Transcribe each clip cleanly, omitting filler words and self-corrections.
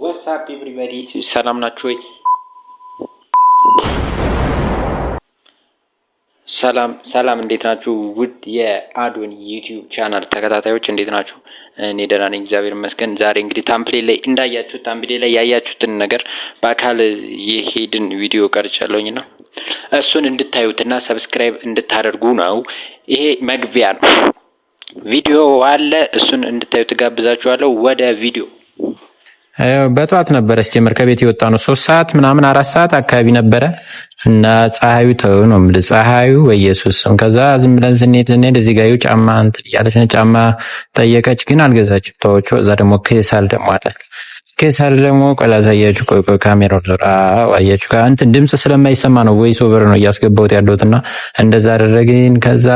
What's up everybody፣ ሰላም ናችሁ ወይ? ሰላም ሰላም፣ እንዴት ናችሁ? ውድ የአዶን ዩቲዩብ ቻናል ተከታታዮች እንዴት ናችሁ? እኔ ደህና ነኝ፣ እግዚአብሔር ይመስገን። ዛሬ እንግዲህ thumbnail ላይ እንዳያችሁት፣ thumbnail ላይ ያያችሁትን ነገር በአካል የሄድን ቪዲዮ ቀርቻለሁኝና እሱን እንድታዩትና subscribe እንድታደርጉ ነው። ይሄ መግቢያ ነው። ቪዲዮ አለ፣ እሱን እንድታዩት ጋብዛችኋለሁ። ወደ ቪዲዮ። በጠዋት ነበረ ሲጀመር ከቤት የወጣ ነው። 3 ሰዓት ምናምን 4 ሰዓት አካባቢ ነበረ እና ፀሐዩ ተው ነው የምልህ፣ ፀሐዩ በኢየሱስ ስም። ከዛ ዝም ብለን ስንሄድ ስንሄድ እዚህ ጋር ጫማ እንትን እያለች ነው፣ ጫማ ጠየቀች፣ ግን አልገዛችም። ተወችው። እዛ ደግሞ ከሰል ደግሞ አለ። ከሰል ደግሞ ቆይ ላሳያችሁ። ቆይ ቆይ፣ ካሜራው ዞር። አዎ አያችሁ፣ እንትን ድምፅ ስለማይሰማ ነው voice over ነው እያስገባሁት ያለሁት እና እንደዛ አደረግን። ከዛ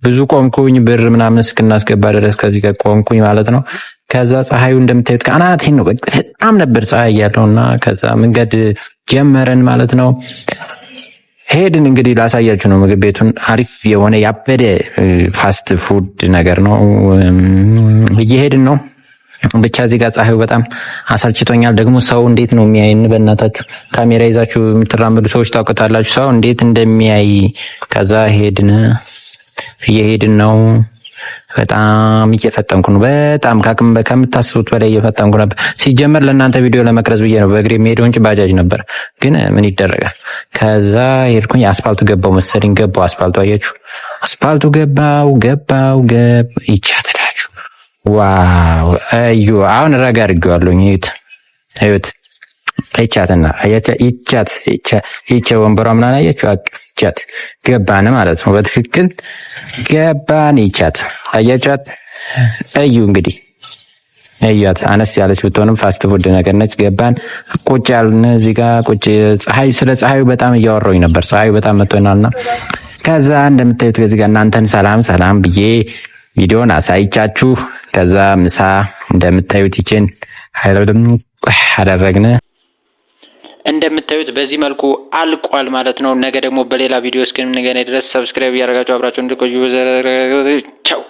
ብዙ ቆምኩኝ፣ ብር ምናምን እስክናስገባ ድረስ ከዚህ ጋር ቆምኩኝ ማለት ነው። ከዛ ፀሐዩ እንደምታዩት ከአናቴን ነው፣ በጣም ነበር ፀሐይ ያለውና ከዛ መንገድ ጀመረን ማለት ነው። ሄድን እንግዲህ ላሳያችሁ ነው ምግብ ቤቱን። አሪፍ የሆነ ያበደ fast food ነገር ነው። እየሄድን ነው። ብቻ እዚህ ጋር ፀሐዩ በጣም አሰልችቶኛል። ደግሞ ሰው እንዴት ነው የሚያይን? በእናታችሁ ካሜራ ይዛችሁ የምትራመዱ ሰዎች ታውቁታላችሁ፣ ሰው እንዴት እንደሚያይ። ከዛ ሄድን፣ እየሄድን ነው። በጣም እየፈጠንኩ ነው። በጣም ከአቅም ከምታስቡት በላይ እየፈጠንኩ ነበር። ሲጀመር ለእናንተ ቪዲዮ ለመቅረጽ ብዬ ነው በእግሬ የምሄደው እንጂ ባጃጅ ነበር። ግን ምን ይደረጋል። ከዛ ሄድኩኝ። አስፓልቱ ገባው መሰለኝ፣ ገባው አስፓልቱ። አያችሁ፣ አስፓልቱ ገባው ገባው ገብ ይቻተላችሁ። Wow እዩ። አሁን ረጋ አድርጌዋለሁኝ። እዩት እዩት። ይቻትና አያችሁ፣ ይቻት ይቻ ወንበሯ ምናምን አያችሁ፣ ይቻት ገባን ማለት ነው። በትክክል ገባን። ይቻት አያቻት። እዩ እንግዲህ እያት፣ አነስ ያለች ብትሆንም fast food ነገር ነች። ገባን፣ ቁጭ ያልን እዚህ ጋር ቁጭ። ፀሐይ ስለ ፀሐዩ በጣም እያወራሁኝ ነበር። ፀሐዩ በጣም መጥቶናልና ከዛ እንደምታዩት ከዚህ ጋር እናንተን ሰላም ሰላም ብዬ ቪዲዮን አሳይቻችሁ ከዛ ምሳ እንደምታዩት ይችን አደረግን። እንደምታዩት በዚህ መልኩ አልቋል ማለት ነው። ነገ ደግሞ በሌላ ቪዲዮ እስክንገናኝ ድረስ subscribe እያደረጋችሁ አብራችሁ እንድቆዩ። ቻው።